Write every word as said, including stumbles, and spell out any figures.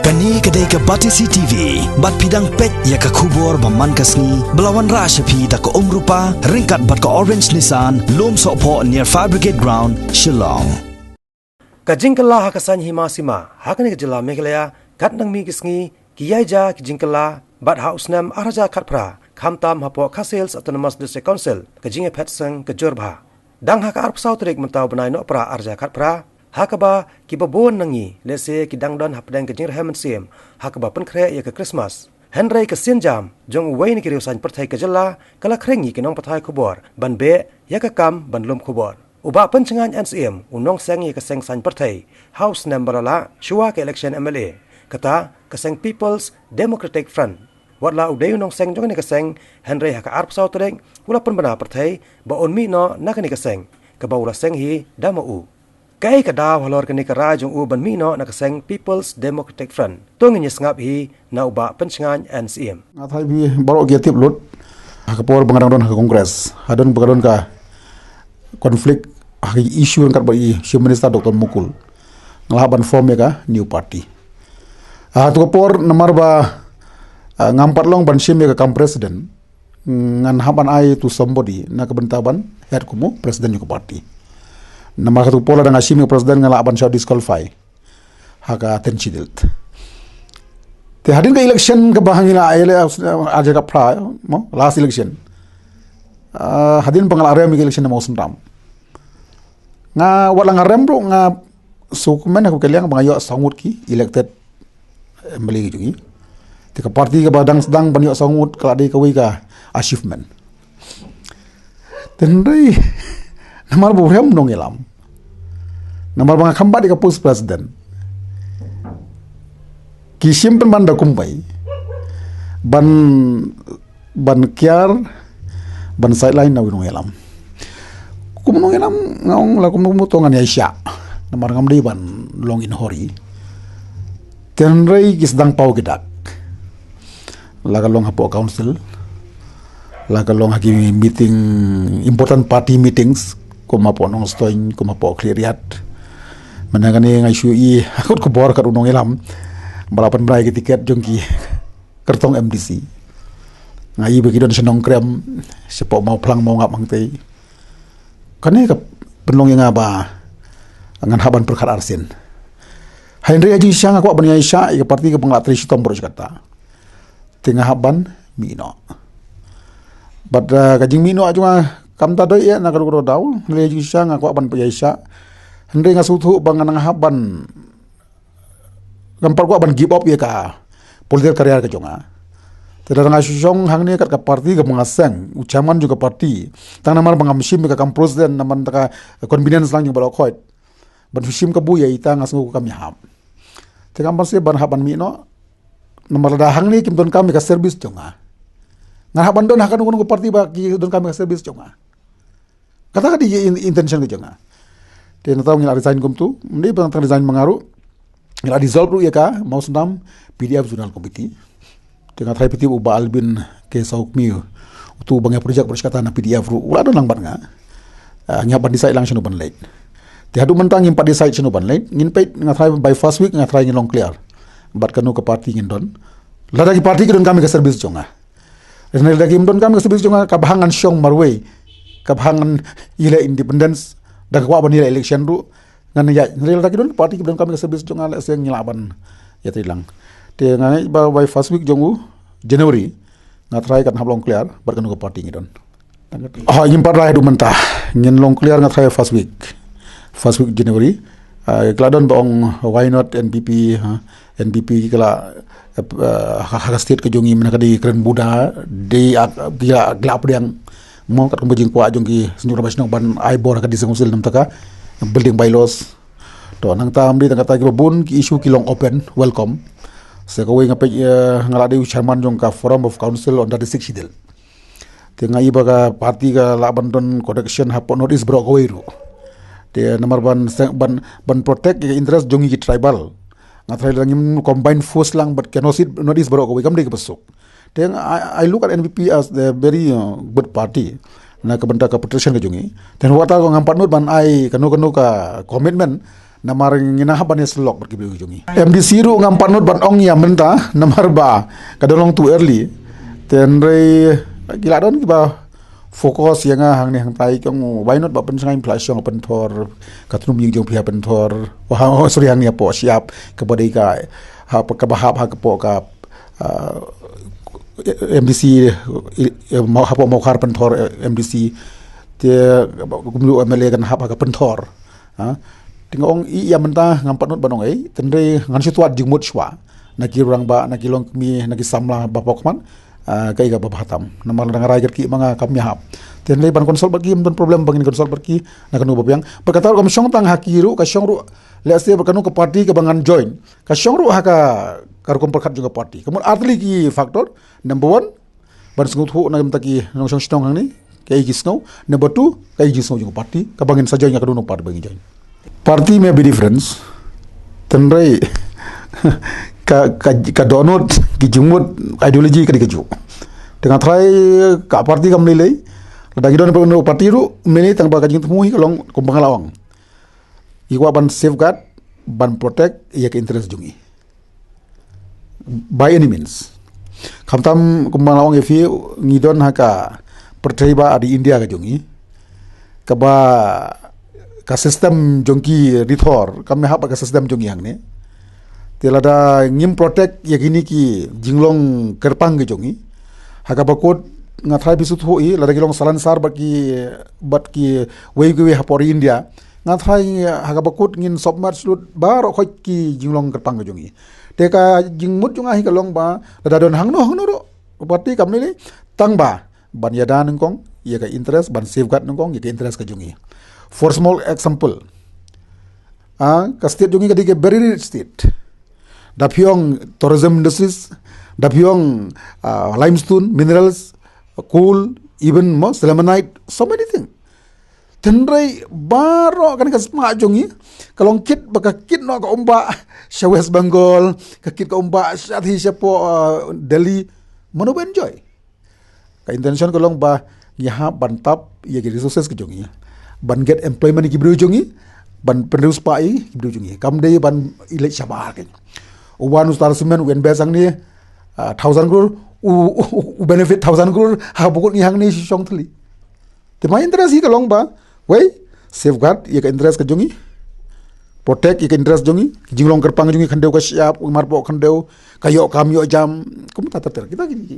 Kane ka dei ka Batesi T V, bad phi dang peit ïa ka khubor ba man ka sngi, ba la wanrah sha phi da ka Umrupa, ryngkat bad ka Orange Nissan, Lumsohphoh near Fire Brigade Ground, Shillong. Ka jingkylla ha ka saiñ hima sima ha kane ka jylla Meghalaya, katba nang mih ki sngi, ki ïai jia ki jingkylla, bad ha u snem arhajar khatphra, khamtam hapoh Khasi Hills Autonomous District Council, ka jingïaphet seng ka jur bha. Dang ha ka arphew saw tarik mynta u bnai Nohprah arhajar khatphra, ha kaba kiba bun na ngi, lehse ki dang don hapdeng ka jingrhem mynsiem ha kaba pynkhreh ïa ka Krismas. Hynrei ka sienjam jong uwei na ki riew saiñ pyrthei ka jylla ka la khring ïa ki nongpathai khubor ban beh ïa ka kam ban lum khubor. U Bah Pynshngaiñ N Syiem u nongseng ïa ka seng saiñ pyrthei ha u snem ba la lah shuwa ka election M L A, kata ka seng People's Democratic Front. Wat la u dei u nongseng jong kane ka seng, hynrei ha ka arphew saw tarik u la pynbna pyrthei ba un mih noh na kane ka seng, kaba u la seng hi da ma u. Kaei ka daw halor kane ka rai jong u ban mih noh na ka seng People's Democratic Front? To ngin ïa sngap hi na u Bah Pynshngaiñ N Syiem. Nga tharai phi baroh ki ïa tip lut, ha ka por ba nga dang don ha ka Congress, hadien ba ka don ka conflict ha ka issue ryngkat bad i Chief Minister Doctor Mukul, nga la hap ban form ïa ka new party. Ha tu ka por, namar ba, ah, ngam pat long ban shim ïa ka kam president, ngan hap ban ai to somebody na ka bynta ban head kum u president jong ka party. Namar ka tu ka por lada nga shim ïa ka president, nga lah ban shah disqualify ha ka tenth schedule. Te hadien ka election kaba ngi la ïaleh, ah, arhajar khatphra, mo, last election. Ah, hadien ba nga la rem ïa ka election na Mawsynram, nga, wat la nga rem ruh, nga sngewkmen ha kaba kylliang ba nga ïoh saw ngut ki elected M L A ki jong ngi. Te ka party kaba dang sdang ban ïoh saw ngut ka la dei kawei ka achievement. Te hynrei namar ba u rem nongïalam, namar ba nga khambat ïa ka post president, ki shim pynban da kumwei ban, ban kiar, ban sideline na u nongïalam. Kum nongïalam, nga ong la kum, kum to ngan ïaishah, namar ngam dei ban long in hurry. Te hynrei ki sdang paw ki dak, la ka long hapoh council, la ka long ha ki meeting, important party meetings, kum hapoh Nongstoiñ, kum hapoh Khliehriat. Mynta kane nga shu ïohi ha ka khubor kat u nongïalam ba la pynbna ïa ki tiket jong ki kyrtong M D C. Nga ïohi ba ki don sha Nongkrem, shapoh Mawphlang, Mawngap hangtei. Kane ka pynlong ïa nga ba ngan hap ban pyrkhat arsien. Hynrei ha jingshisha nga kwah ban ïaishah ïa ka party kaba nga la trei shitom baroh shi katta. Te nga hap ban mih noh. Bad, eh, ka jingmih noh jong nga kam ta dei ïa na ka ruh ka daw. Hynrei ha jingshisha nga kwah ban ïaishah. Hynrei nga sngewthuh ba nga nang hap ban, ngam pat kwah ban give up ïa ka political career ka jong nga. Te lada nga shu shong hangne kat ka party kaba nga seng u chairman jong ka party, tang namar ba ngam shim ïa ka kam president, namar ka convenience lang jong baroh khoit, ban shu shim kabu ïa ita, nga sngew kam ïahap. Te ngam banse ban hap ban mih noh, namar lada hangne kim donkam ïa ka service jong nga, ngan hap ban don ha kano kano ka party ba ki donkam ïa ka service jong nga. Kata ka dei in-, intention ka jong nga. Te nangta ngi la resign kumtu, ym dei ba tang resign ma nga ruh, ngi la dissolve ruh ïa ka Mawsynram P D F Zonal Committee. Te nga tharai phi tip u Bah Alvin K Sawkmie, utu uba ngi project baroh shi katta na P D F ruh u la don lang bad nga. Ah, ngi hap ban decide lang shano ban leit. Te haduh mynta ngim pat decide shano ban leit. Ngin peit, nga tharai by first week nga tharai ngin long clear bad kano ka party ngin don. Lada ki party ki donkam ïa ka service jong nga, lada kim donkam ïa ka service jong nga, kaba hap ngan shong marwei, kaba hap ngan ïaleh independence, da ka kwah ban ïaleh election ruh ngan ïaid. Lada ki don party ki donkam ïa ka service jong nga, lehse ngi lah ban ïatrei lang. Te nga ngeit ba by first week jong u January nga tharai kan hap long clear bad kano ka party ngi don. Hooid, ngim pat rai haduh mynta. Ngin long clear, nga tharai first week, first week January. Ah, ki la don ba ong, why not N P P, ha? N P P ki la, eh, ha, ha ka state ka jong ngi, mynta ka dei kren Buda, dei, ah, ki la, ki la pdiang. Mo, katkum ka jingkwah jong ki Synjuk Rangbah Shnong ban ai bor ha ka District Council namar ka building bylaws. To nangta ym dei tang kata, kiba bun ki issue ki long open, welcome. Sa kawei nga peit, eh, nga la dei u chairman jong ka Forum of Council on the District Schedule. Te nga i ba ka party ka lah ban don connection hapoh North East baroh kawei ruh. Te namar ban seng-, ban, ban protect ïa ka interest jong ngi ki tribal, nga tharai lada ngim combine force lang bad ka North East, North East baroh kawei, kam dei kaba suk. Te I, I look at N P P as the very, uh, good party na ka bynta ka protection ka jong ngi. Te wat la ngam pat nud ban ai kano kano ka commitment Namar ngi nang hap ban ïasyllok bad ki briew ki jong ngi. M D C ruh ngam pat nud ban ong ïa mynta namar ba ka don long too early. Te hynrei ki la don kiba focus ïa nga hangne hangtai, ki ong why not ba pynshngaiñ phi la shong pynthor, ka tnum ïing jong phi ha pynthor. Wah, oh, sorry, hangne hapoh shyiap, kaba dei ka, ha, kaba hap ha kapoh ka, ah, M D C, eh, eh, Mau-, hapoh Mawkhar pynthor, eh, M D C. Te kumno M L A kan hap ha ka pynthor. Ha? Te nga ong ïa mynta ngam pat nud ban ong ei, te hynrei ngan shu tuat jingmut shuwa na ki rangbah, na ki longkmie, na ki samla ba pok man, ah, kaei kaba bha tam. Namar lada nga rai kat ki ma nga kam ïahap. Te hynrei ban consult bad ki, ym don problem ba ngin consult bad ki na kano ba biang. Bad kata ruh kam shong tang ha ki ruh, ka shong ruh, let's say, bad kano ka party kaba ngan join, ka shong ruh ha ka, ka rukom pyrkhat jong ka party. Ka mut ar tylli ki factor. Number one, ban sngewthuh na ka bynta ki nongshong shnong hangne, kaei ki sngew. Number two, kaei ki sngew jong ka party, kaba ngin sa join ïa kano kano party ba ngin join. Party may be different, te hynrei ka, ka, ka dohnud, ki jingmut, ideology ka dei kajuh. Te nga tharai ka party kam lei lei. Lada ngi don party ruh mynne, tang ba ka jingthmu hi ka long kumba nga la ong, ngi kwah ban safeguard, ban protect ïa ka interest jong ngi by any means. Khamtam kumba nga la ong ïa phi, ngi don ha ka pyrthei ba adi India ka jong ngi, kaba ka system jong ki ri thor kam ïahap bad ka system jong ngi hangne. Te lada ngim protect ïa kine ki jinglong kyrpang ki jong ngi, ha kaba kut, nga tharai phi sngewthuh hi, lada ki long Salonsar bad ki, bad kiwei kiwei hapoh ri India, nga tharai ha kaba kut ngin submerge lut baroh khoit ki jinglong kyrpang ki jong ngi. Te ka jingmut jong nga hi ka long ba lada don hangno hangno ruh party kam lei lei, tang ba ban ïada nyngkong ïa ka interest, ban safeguard nyngkong ïa ka interest ka jong ngi. For small example, ah, ka state jong ngi ka dei ka very rich state. Da phi ong tourism industries, da phi ong, ah, limestone, minerals, coal, even mo sillimanite, so many things. Te hynrei baroh kane ka sma jong ngi ka long kit ba ka kit noh ka umbah sha West Bengal, ka kit ka umbah sha, shapoh, ah, Delhi. Mano ba enjoy? Ka intention ka long ba ngi hap ban tap ïa ki resources ki jong ngi, ban get employment ïa ki briew jong ngi, ban pynriewspah ïa ki briew jong ngi. Kam dei ban leit shabar kein. U wan u star cement, u invest hangne, ah, thousand crore, u, u, u benefit thousand crore, ha ba kut ngi hangne shong thylli. Te my interest hi ka long ba, wei, safeguard ïa ka interest ka jong ngi, protect ïa ka interest jong ngi, jinglong kyrpang jong ngi, khyndew ka shyiap, u marpoh khyndew, ka ïoh kam ïoh jam, kumta ter ter. Kita ki, ki